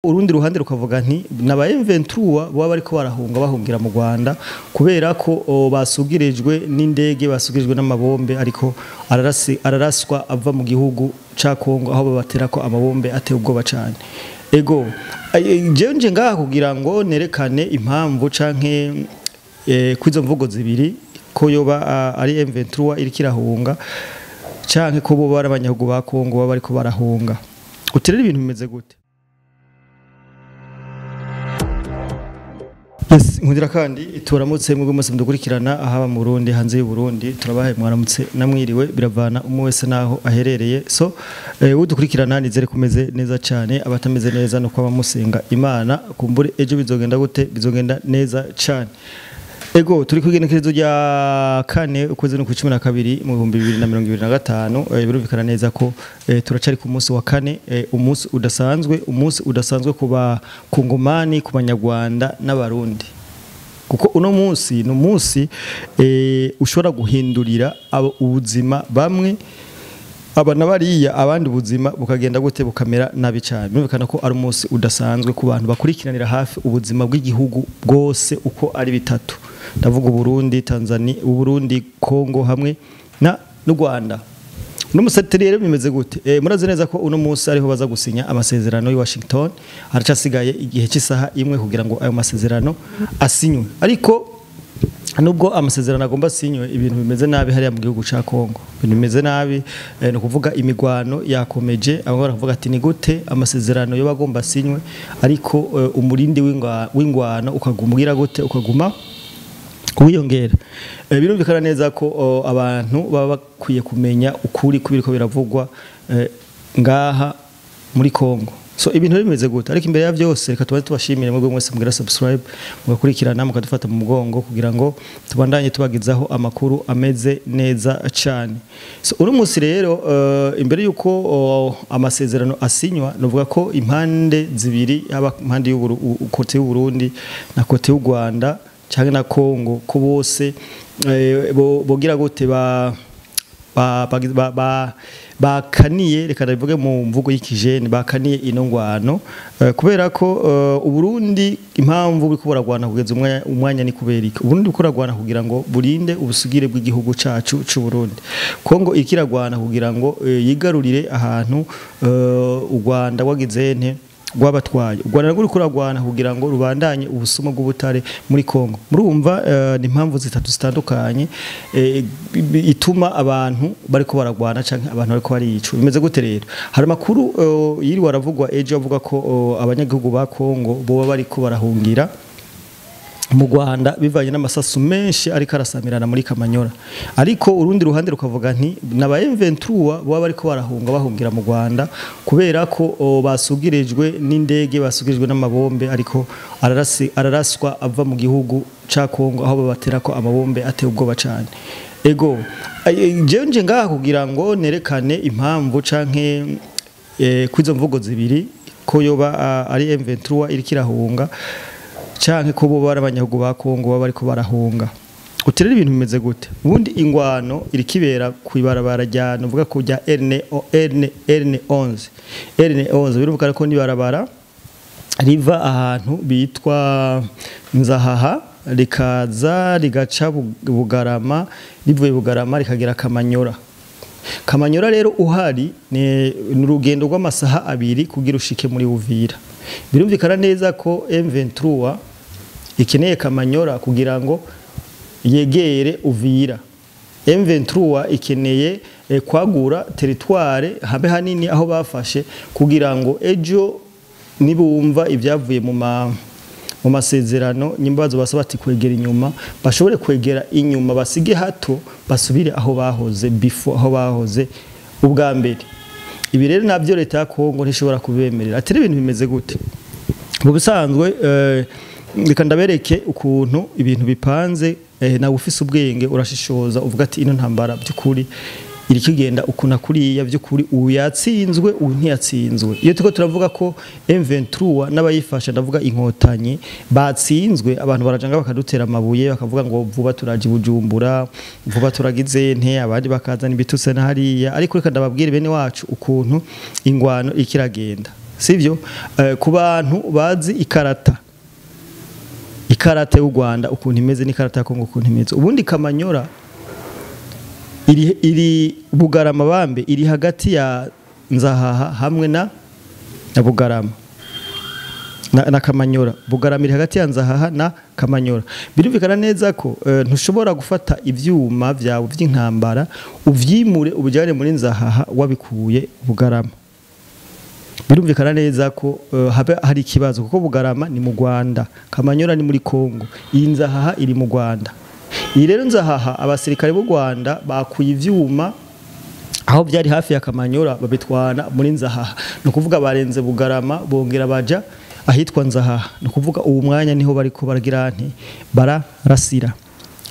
Urundi ruhande rukavuga nti naba M23 baba bariko barahunga bahungira mu Rwanda kubera ko basugirijwe n'indege, basugirijwe n'amabombe, ariko araraswa ava mu gihugu ca Kongo aho babatera ko amabombe ateye ubwoba cyane. Ego jewe nje ngaha kugira ngo nerekane impamvu canke kwizo mvugo zibiri, ko yoba ari M23 iriko irahunga canke ko bo bari abanyagihugu ba Kongo baba bariko barahunga. Utirere ibintu bimeze gute? Yes, nkundira kandi turamutse mwebwe mwese mudukurikirana ahaba mu Burundi, hanze y'u Burundi, turabahaye mwaramutse namwiriwe, biravana umwe wese naho aherereye. So udukurikirana nizere kumeze neza cyane, abatameze neza no kwaba musenga Imana kumbure ejo bizogenda gute, bizogenda neza cyane. Ego turi kwigenekerezo rya kane ukwezi no 12 mu 2025, birumvikana neza ko turacari ku munsi wa kane, umunsi udasanzwe, umunsi udasanzwe ku bakongomani, ku banyarwanda n'abarundi, kuko uno munsi ni umunsi ushobora guhindurira ubuzima bamwe aba nabariya, abandi ubuzima bukagenda gute, bukamera nabi cyane. Birumvikana ko ari umunsi udasanzwe ku bantu bakurikiranira hafi ubuzima bw'igihugu bwose uko ari bitatu, ndavuga Burundi, Tanzania, Burundi, Kongo hamwe na n'u Rwanda. Uno musi rero bimeze gute? Murazi neza ko uno munsi ariho baza gusinya amasezerano y'i Washington, haracasigaye igihe cy'isaha imwe kugira ngo ayo masezerano asinywe. Ariko nubwo amasezerano agomba asinywe, ibintu bimeze nabi hariya mu gihugu ca Kongo. Ibintu bimeze nabi, no kuvuga imigwano yakomeje, abo baravuga ati ni gute amasezerano yo bagomba asinywe ariko umurindi w'ingwano ukagumwira gute, ukaguma wiyongera. Birumvikana neza ko abantu baba bakwiye kumenya ukuri kubiriko biravugwa ngaha muri Kongo. So ibintu bimeze gute? Ariko imbere ya byose reka tubaze tubashimire mwebwe mwese mugira subscribe, mugakurikirana, mukadufata mu mugongo kugira ngo tubandanye tubagizaho amakuru ameze neza cyane. So uno munsi rero imbere yuko amasezerano asinywa, novuga ko impande zibiri, haba impande y'u kote y'u Burundi na kote y'u Rwanda cyangwa na Kongo, ko bose bogira gute bakaniye, reka ndabivuge mu mvugo y'ikijene, bakaniye ino ngwano, kubera ko Uburundi impamvu buriko buragwana kugeza umwanya ni kubera iki? Uburundi buriko buragwana kugira ngo burinde ubusugire bw'igihugu cacu c'u Burundi. Kongo ikiragwana kugira ngo yigarurire ahantu u Rwanda rwagize nte rwabatwaye. U Rwanda ruri kuragwana kugira ngo rubandanye ubusuma bw'ubutare muri Kongo. Murumva ni impamvu zitatu zitandukanye ituma abantu bariko baragwana canke abantu bariko barica. Bimeze gute rero? Hari amakuru yiri waravugwa ejo avuga ko abanyagihugu ba Kongo boba bariko barahungira mu Rwanda bivanye n'amasasu menshi ariko arasamirana muri Kamanyora. Ariko urundi ruhande rukavuga nti naba M23 baba bariko barahunga bahungira mu Rwanda kubera ko basugirijwe n'indege, basugirijwe n'amabombe, ariko araraswa ava mu gihugu ca Kongo aho babatera ko amabombe ateye ubwoba cyane. Ego jewe nje ngaha kugira ngo nerekane impamvu canke kwizo mvugo zibiri, ko yoba ari M23 iriko irahunga canke ko bo bari abanyagihugu ba Kongo baba bariko barahunga. Utirere ibintu bimeze gute? Ubundi ingwano irikibera ku ibarabara rya novuga ko rya RN11 RN11, biruvuga ko ni barabara riva ahantu bitwa Nzahaha rikaza rigaca Bugarama, rivuye Bugarama rikagera Kamanyora. Kamanyora rero uhari ni urugendo rw'amasaha abiri kugira ushike muri Uvira. Birumvikana neza ko M23 ikeneye Kamanyora kugira ngo yegere Uvira. M23 ikeneye kwagura territoire habe hanini aho bafashe kugira ngo ejo nibumva ibyavuye mu masezerano nyimbazo basaba ati kwegera inyuma, bashobore kwegera inyuma basige hato basubire aho bahoze before, aho bahoze ubwa mbere. Ibi rero nabyo leta ya Kongo ntishobora kubemerera. Ati ibintu bimeze gute? Mu busanzwe reka ndabereke ukuntu ibintu bipanze, nawe ufise ubwenge urashishoza uvuga ati ino ntambara by'ukuri iri kigenda ukuna kuriya, by'ukuri uyu yatsinzwe uyu ntiyatsinzwe. Iyo tuko turavuga ko M23 n'abayifasha, ndavuga inkotanyi batsinzwe, abantu barajanga bakadutera amabuye bakavuga ngo vuba turaje Bujumbura, vuba turagize nte, abandi bakazana ibitutse na hariya. Ariko reka ndababwire bene wacu ukuntu ingwano ikiragenda. Sivyo? Ku bantu bazi ikarata y'u Rwanda ukuntu imeze n'ikarata ya Kongo ukuntu imeze, ubundi Kamanyora iri Bugarama bambe iri hagati ya Nzahaha hamwe na Bugarama na Kamanyora. Bugarama iri hagati ya Nzahaha na Kamanyora. Birumvikana neza ko ntushobora gufata ivyuma vyawe vy'intambara uvyimure ubujyane muri Nzahaha wabikuye Bugarama. Birumvikana neza ko habe hari ikibazo, kuko Bugarama ni mu Rwanda, Kamanyora ni muri Kongo, iyi Nzahaha iri mu Rwanda. Iyi rero Nzahaha abasirikare b'u Rwanda bakuye ivyuma aho byari hafi ya Kamanyora babitwana muri Nzahaha. No kuvuga barenze Bugarama bongera baja ahitwa Nzahaha. No kuvuga uwo mwanya niho bariko baragira nti bararasira.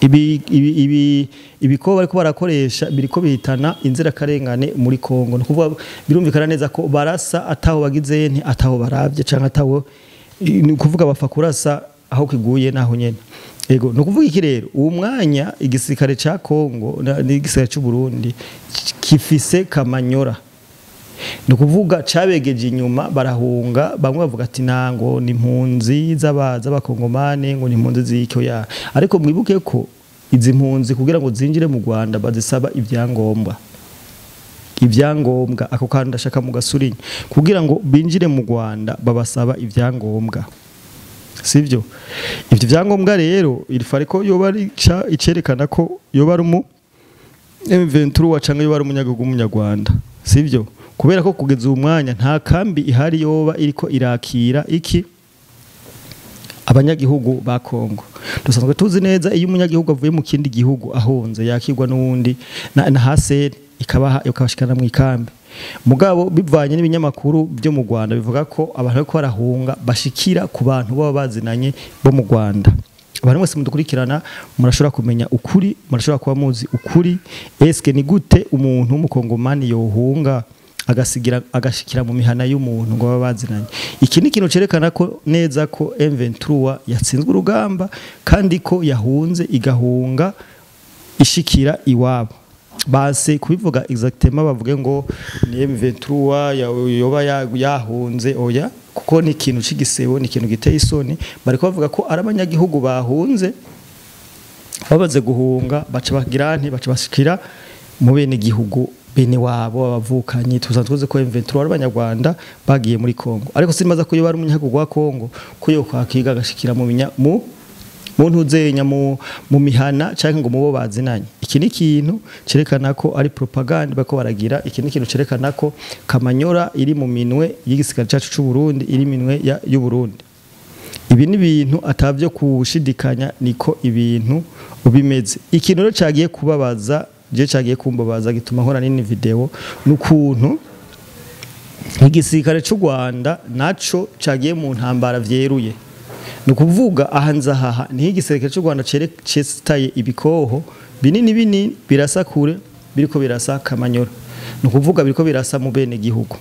Ibi ibiko bariko barakoresha biriko bihitana inzira karengane muri Kongo. No kuvuga birumvikana neza ko barasa ataho bagize nti ataho baravye canke ataho, ni kuvuga bafa kurasa aho kiguye naho nyene. Ego, no kuvuga iki rero, uwo mwanya igisirikare ca Kongo n'igisirikare c'u Burundi kifise Kamanyora. No kuvuga cabegeje inyuma barahunga, bamwe bavuga ati nango ni impunzi z'abakongomane, ngo ni impunzi z'icyo ya. Ariko mwibuke ko izi mpunzi kugira ngo zinjire mu Rwanda bazisaba ibyangombwa. Ibyangombwa ako kandi ndashaka mu gasurinya, kugira ngo binjire mu Rwanda babasaba ibyangombwa. Sivyo? Ivyo vyangombwa rero irifariko yoba ari icerekana ko yoba ari mu M23 canke yoba ari umunyagihugu w'umunyarwanda. Sivyo? Kubera ko kugeza uyu mwanya nta kambi ihari yoba iriko irakira iki abanyagihugu ba Kongo. Dusanzwe tuzi neza iyo umunyagihugu avuye mu kindi gihugu ahunze yakirwa n'uwundi na HCR ikabaha ikabashikana mu ikambi. Mugabo bivanye n'ibinyamakuru byo mu Rwanda bivuga ko abantu bariko barahunga bashikira ku bantu baba bazinanye bo mu Rwanda. Abantu mwese mudukurikirana murashobora kumenya ukuri, murashobora kuba muzi ukuri. Eske ni gute umuntu w'umukongomani yohunga agasigira agashikira mu mihana y'umuntu ngo baba bazinanye? Iki ni ikintu cerekana ko neza ko M23 yatsinzwe urugamba kandi ko yahunze igahunga ishikira iwabo. Base kubivuga exactement bavuge ngo ni M23 yoba yahunze, oya, kuko ni ikintu cigisebo, ni ikintu giteye isoni. Bariko bavuga ko ari abanyagihugu bahunze, babaze guhunga baca bagira nti baca bashikira mu bene gihugu bene wabo abavukanyi. Tusanzwe tuzi ko M23 ari abanyarwanda bagiye muri Kongo, ariko simaza ko yoba ari umunyagihugu wa Kongo ko yo kwakiga agashikira mu ntuzenya mu mihana canke ngo mubo bazinanye. Iki ni ikintu cerekana ko ari propaganda bako baragira. Iki ni ikintu cerekana ko Kamanyora iri mu minwe y'igisirikare cacu c'u Burundi, iri minwe y'u Burundi. Ibi ni ibintu atavyo kushidikanya, niko ibintu bimeze. Ikintu rero cagiye kubabaza, je cagiye kumbabaza gituma nkora nini video, nukuntu igisirikare c'u Rwanda naco cagiye mu ntambara vyeruye. Nukuvuga aha Nzahaha ni igisirikare c'u Rwanda cesitaye ibikoho binini binini birasa kure, biriko birasa Kamanyora. Nukuvuga biriko birasa mu bene gihugu.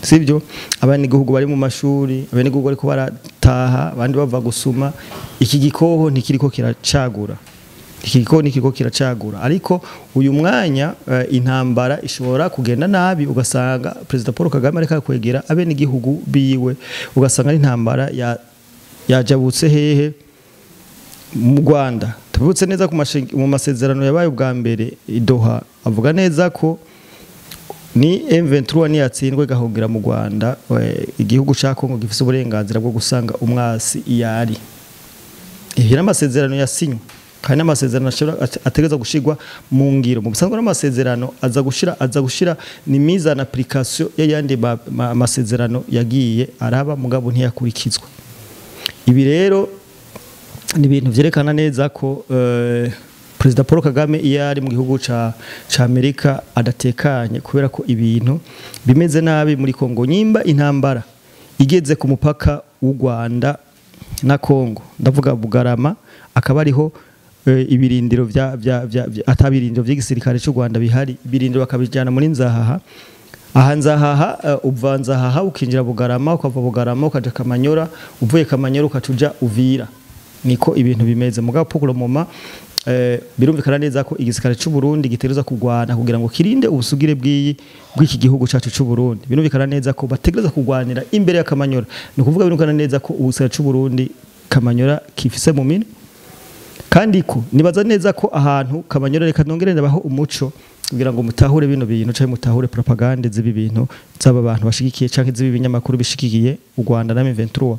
Sivyo? Abane gihugu bari mu mashuri, abene gihugu bariko barataha, abandi bava gusuma. Iki gikoho ntikiriko kiracagura. Iki gikoho ntikiriko kiracagura. Ariko uyu mwanya intambara ishobora kugenda nabi, ugasanga President Paul Kagame ariko kwegera abene gihugu biwe, ugasanga ari intambara yajabutse hehe mu Rwanda. Tubutse neza ku mu masezerano yabaye ubwa mbere i Doha, avuga neza ko ni M23 ni yatsindwe gahungira mu Rwanda, igihugu ca Kongo gifise uburenganzira bwo gusanga umwasi iyari. Ibi n'amasezerano yasinywe kandi n'amasezerano ategeza gushirwa mu ngiro. Mu bisanzwe n'amasezerano aza gushira ni mise en application y'ayandi amasezerano yagiye araba, mugabo ntiyakurikizwa. Ibi rero ni ibintu vyerekana neza ko President Paul Kagame iyo ari mu gihugu ca Amerika adatekanye, kubera ko ibintu bimeze nabi muri Kongo. Nyimba intambara igeze ku mupaka w'u Rwanda na Kongo, ndavuga Bugarama, akaba ariho ibirindiro vya atabirindiro vy'igisirikare c'u Rwanda bihari, ibirindiro bakabijana muri Nzahaha. Aha Nzahaha, uva Nzahaha ukinjira Bugarama, ukava Bugarama ukaja Kamanyora, uvuye Kamanyora ukacuja Uvira. Niko ibintu bimeze. Mugabo pour le moment Birumvikana neza ko igisirikare cy'u Burundi gitegerezwa kugwana kugira ngo kirinde ubusugire bw'iyi bw'iki gihugu cacu cy'u Burundi. Birumvikana neza ko bategerezwa kugwanira imbere ya Kamanyora. Ni ukuvuga birumvikana neza ko ubugisirikare cy'u Burundi Kamanyora kifise mu mine, kandi ko nibaza neza ko ahantu Kamanyora, reka nongere ndabaho umuco kugira ngo mutahure bino bintu canke mutahure propagande z'ibi bintu z'aba bantu bashigikiye canke z'ibi binyamakuru bishigikiye u Rwanda na M23.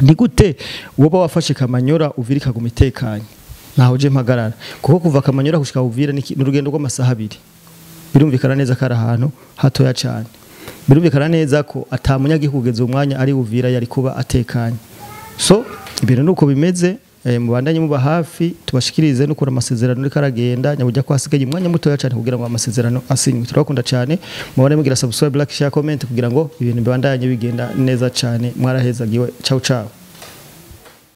Ni gute woba wafashe Kamanyora, Uvira ikaguma itekanye? Ntaho je mpagarara, kuko kuva Kamanyora gushika Uvira ni urugendo rw'amasaha 2. Birumvikana neza ko ari ahantu hatoya cyane. Birumvikana neza ko ata munyagihugu kugeza umwanya ari Uvira yari kuba atekanye. So ibintu nuko bimeze. Mubandanye muba hafi tubashikirize n'ukura amasezerano ariko aragenda nyabujya ko hasigaye umwanya mutoya cyane kugira ngo amasezerano asinywe. Turabakunda cyane, mubane mugira subscribe, like, share, comment kugira ngo ibintu bibandanye bigenda neza cyane. Mwarahezagiwe. Ciao ciao.